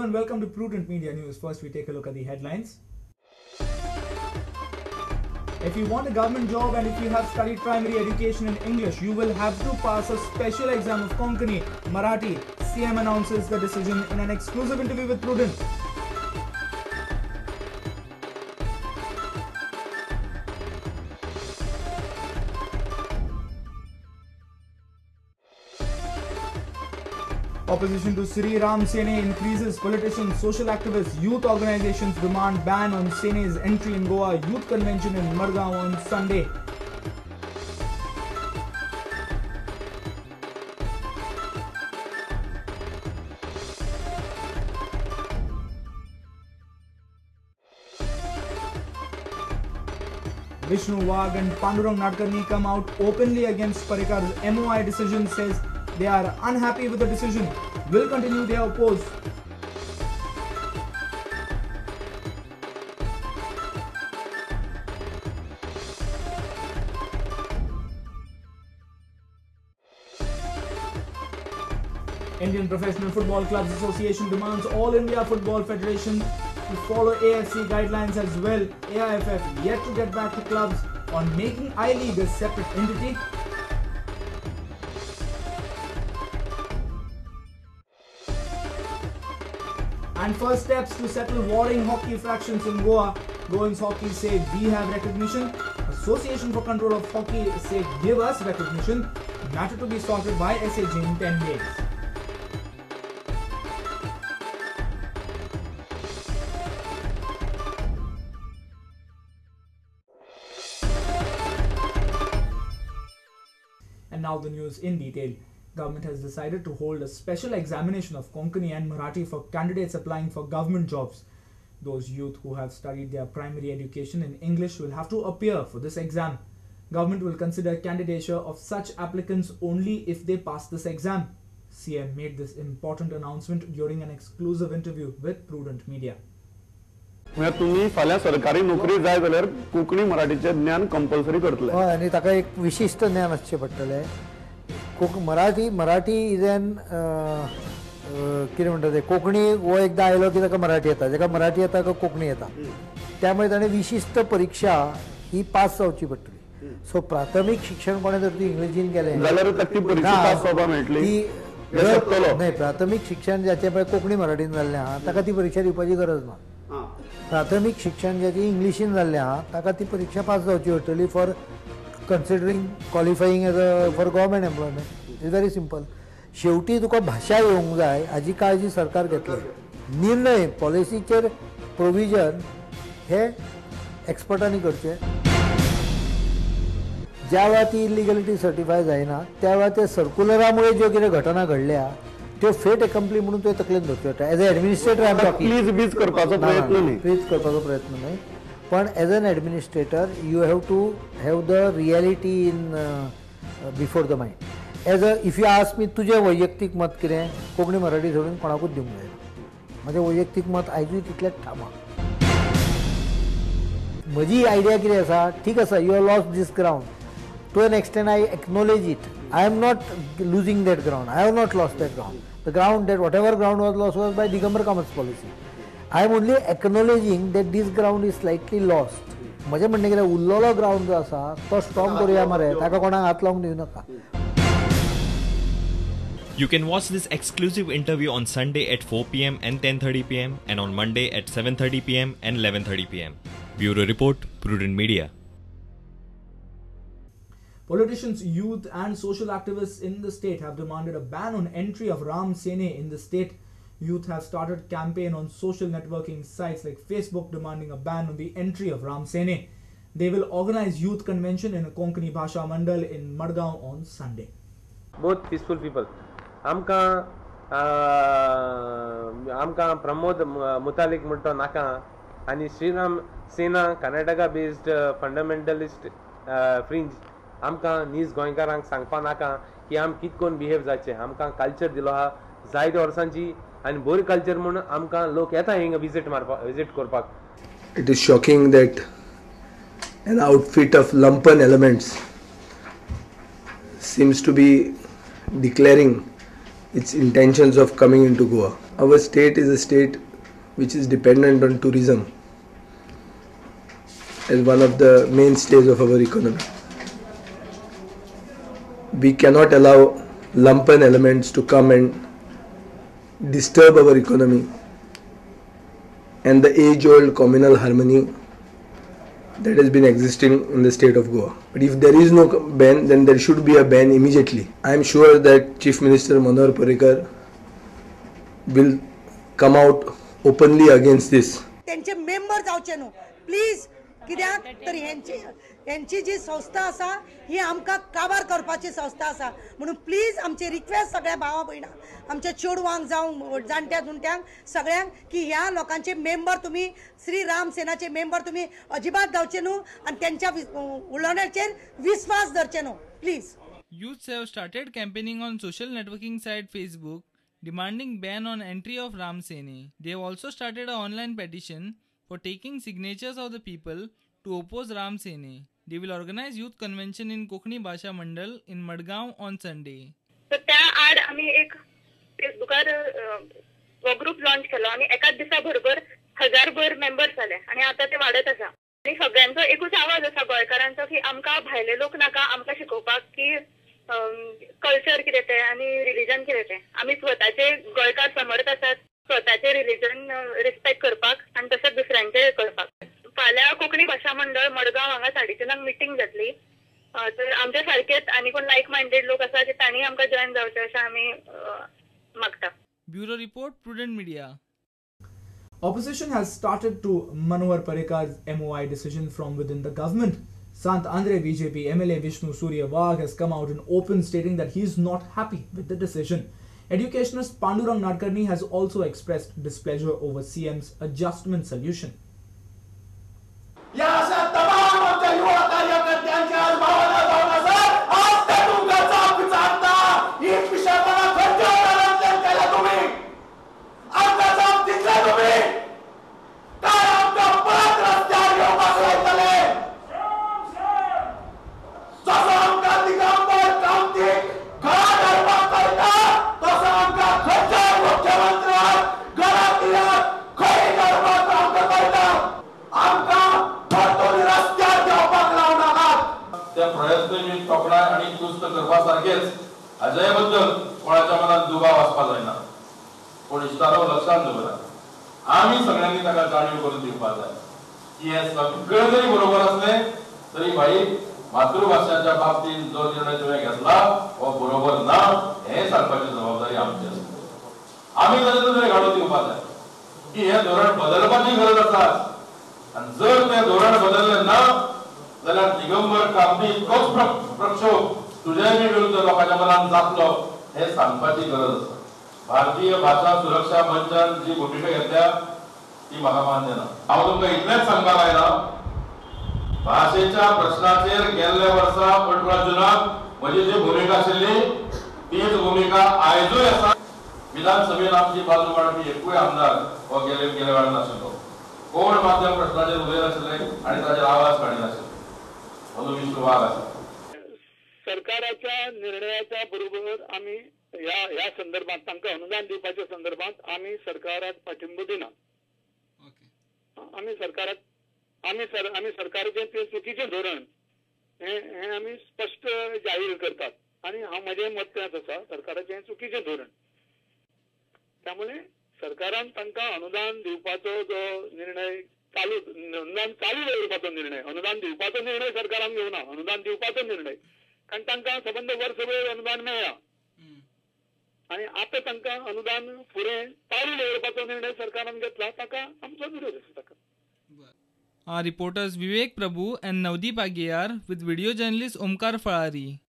and welcome to Prudent Media News. First, we take a look at the headlines. If you want a government job and if you have studied primary education in English, you will have to pass a special exam of Konkani, Marathi. CM announces the decision in an exclusive interview with Prudent. Opposition to Sri Ram Sene increases. Politicians, social activists, youth organizations demand ban on Sene's entry in Goa. Youth convention in Margao on Sunday. Vishnu Wagh and Pandurang Nadkarni come out openly against Parrikar's MOI decision, says they are unhappy with the decision, will continue their oppose. Indian Professional Football Clubs Association demands All India Football Federation to follow AFC guidelines as well. AIFF yet to get back to clubs on making I-League a separate entity. And first steps to settle warring hockey fractions in Goa. Goans Hockey say we have recognition. Association for Control of Hockey say give us recognition. Matter to be sorted by SAG in 10 days. And now the news in detail. Government has decided to hold a special examination of Konkani and Marathi for candidates applying for government jobs. Those youth who have studied their primary education in English will have to appear for this exam. Government will consider candidature of such applicants only if they pass this exam. CM made this important announcement during an exclusive interview with Prudent Media. तुम्ही फाल्यां सरकारी नोकरी जाय जाल्यार कोंकणी मराठीचें ज्ञान compulsory करतले. हय, आनी ताका एक विशिश्ट ज्ञान आसचें पडटलें. मराठी मराठी is an कितें म्हणटा ते, कोंकणी हो एकदां आयलो की ताका मराठी येता, जाका मराठी येता ताका कोंकणी येता. त्यामुळे ताणें विशिश्ट परिक्षा ही पास जावची पडटली. सो प्राथमीक शिक्षण कोणें जर तूं इंग्लिशीन केलें जाल्यार ती परिक्षा पास जावपाक मेळटली. ती न्हय, प्राथमीक शिक्षण जाचें पळय कोंकणी मराठीन जाल्लें आहा ताका ती परिक्षा दिवपाची गरज ना. प्राथमीक शिक्षण जाचें इंग्लिशीन जाल्लें आहा ताका ती परिक्षा पास जावची पडटली for considering qualifying as a for government employment. It's very simple. शेवटी तुका भाशा येवंक जाय हाजी काळजी सरकार घेतली. निर्णय पॉलिसीचेर प्रोविजन हे एक्सपर्टांनी करचे. ज्या वेळार ती इलिगलिटी सर्टिफाय जायना त्या वेळार ते सर्क्युलरा मुळे ज्यो कितें घटना घडल्या त्यो फेट एकम्प्ली म्हणून त्यो तकलेन धरच्यो पडटा. As a administrator I am talking. Please बीज करपाचो प्रयत्न न्ही, प्लीज करपाचो प्रयत्न न्हय, पण as an administrator you have to have the reality in before the mind. As a if you ask me तुजें वैयक्तीक मत कितें, कोंकणी मराठी सोडून कोणाकूच दिवंक जायना. म्हजें वैयक्तीक मत आयजूय तितलेंच ठाम आहा. म्हजी आयडिया कितें आसा, ठीक आसा, you have lost this ground to an extent, I acknowledge it. I am not losing that ground. I have not lost that ground. The ground that whatever ground was lost was by Digambar Kamat's policy. I am only acknowledging that this ground is slightly lost. म्हजें म्हणणें कितें, उरलेलो ground जो आसा तो strong करुया मरे, ताका कोणाक हात लावंक दिवं नाका. You can watch this exclusive interview on Sunday at 4 PM and 10:30 PM and on Monday at 7:30 PM and 11:30 PM. Bureau Report, Prudent Media. Politicians, youth and social activists in the state have demanded a ban on entry of Ram Sene in the state. Youth have started campaign on social networking sites like Facebook demanding a ban on the entry of Ram Sene. They will organize youth convention in Konkani Bhasha Mandal in Madgaon on Sunday. Both peaceful people. आमकां आमकां प्रमोद मुतालिक म्हणटा नाका आनी Shriram Sena Karnataka based fundamentalist fringe आमकां नीज गोंयकारांक सांगपा नाका की आम कित कोन बिहेव जावचें. आमकां कल्चर दिलो आहा जायते वर्सांची आनी बरी कल्चर म्हूण आमकां लोक येता हिंगा विजीट मारपाक, विजीट करपाक. It is shocking that an outfit of lumpen elements seems to be declaring its intentions of coming into Goa. Our state is a state which is dependent on tourism as one of the mainstays of our economy. We cannot allow lumpen elements to come and disturb our economy and the age-old communal harmony that has been existing in the state of Goa. But if there is no ban, then there should be a ban immediately. I am sure that Chief Minister Manohar Parrikar will come out openly against this. त्यांचे member जावचे न्हू please, कित्याक तर हेंची जी संस्था आसा ही आमकां काबार करपाची संस्था आसा. म्हणून प्लीज आमची रिक्वेस्ट सगळ्या भावा भयणांक, आमच्या चेडवांक जावं जाणट्या जुणट्यांक सगळ्यांक की ह्या लोकांचे मेंबर तुमी श्री राम सेनाचे मेंबर तुमी अजिबात जावचे न्हू आनी त्यांच्या उलोवण्याचेर विस्वास धरचे न्हू please. Youths have started campaigning on social networking site Facebook demanding ban on entry of Ram Sene. They have also started an online petition for taking signatures of the people to oppose Ram Sene. They will organize youth convention in Konkani Bhasha Mandal in Madgaon on Sunday. So त्या आड आमी एक फेसबुकार हो group launch केलो आनी एकाच दिसा बरोबर 1000 मेंबर्स जाले आनी आतां ते वाडत आसा. आनी सगळ्यांचो एकूच आवाज आसा गोंयकारांचो की आमकां भायले लोक नाका आमकां शिकोवपाक की कल्चर कितें तें आनी रिलीजन कितें तें. आमी स्वताचे गोंयकार समर्थ आसात स्वताचे रिलीजन रिस्पेक्ट करपाक आनी तशेंच दुसऱ्यांचे करपाक. फाल्यां कोंकणी भाशा मंडळ मडगांव हांगा 3:30 मिटींग जातली, तर आमच्या सारकेच आनी कोण लायक मायंडेड लोक आसा की तांणी आमकां जॉयन जावचें अशें आमी मागता. Bureau report, Prudent Media. Opposition has started to Manohar Parrikar's MOI decision from within the government. Sant Andre BJP MLA Vishnu Surya Wagh has come out in open stating that he is not happy with the decision. Educationist Pandurang Nadkarni has also expressed displeasure over CM's adjustment solution. हाज्याय बद्दल कोणाच्या मनात दुबाव आसपाक जायना, पूण इश्टारो लक्षांत दवरा, आमी सगळ्यांनी ताका जाणीव करून दिवपाक जाय की हें सगळें जरी बरोबर आसलें तरी भाई मातृभाशाच्या बाबतींत जो निर्णय तुवें घेतला हो बरोबर ना हें सांगपाची जबाबदारी आमची आसा. आमी ताचे नदरे घालून दिवपाक जाय की हें धोरण बदलपाची गरज आसा आनी जर तें धोरण बदललें ना जाल्यार दिगंबर कामती इतकोच प्रक्षोभ तुझ्याय बी विरुद्ध लोकांच्या मनात जातलो हे सांगपाची गरज आसा. भारतीय भाशा सुरक्षा मंचान जी भुमिका घेतल्या ती म्हाका मान्य ना. हांव तुमकां इतलेंच सांगपाक आयला, भाशेच्या प्रश्नाचेर गेल्ल्या वर्सा 18 जुनाक म्हजी जी भुमिका आशिल्ली तीच भुमिका आयजूय आसा. विधानसभेन आमची बाजू मांडपी एकूय आमदार हो गेले वेळार नाशिल्लो, कोण माध्यम प्रश्नाचेर उलयनाशिल्ले आनी ताचेर आवाज काडिनाशिल्ले. अंदू विष्णू वाघ आसा. सरकाराच्या निर्णयाच्या बरोबर आमी ह्या संदर्भात तांकां अनुदान दिवपाच्या संदर्भात आमी सरकाराक पाठिंबो दिना. आमी सरकाराक आमी सरकाराचें तें चुकीचें धोरण हें आमी स्पश्ट जाहीर करतात आनी हांव म्हजें मत तेंच आसा, सरकाराचें हें चुकीचें धोरण. त्यामुळे सरकारान तांकां अनुदान दिवपाचो जो निर्णय चालू अनुदान चालू दवरपाचो निर्णय, अनुदान दिवपाचो निर्णय सरकारान घेवना, अनुदान दिवपाचो निर्णय, कारण तांकां सबंद वर्सभर अनुदान मेळ्ळां आनी आतां तांकां अनुदान फुडें चालू दवरपाचो निर्णय सरकारान घेतला, ताका आमचो विरोध आसा ताका. Our reporters Vivek Prabhu and Navdeep Aguiar with video journalist Omkar Falari.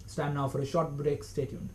It's time now for a short break. Stay tuned.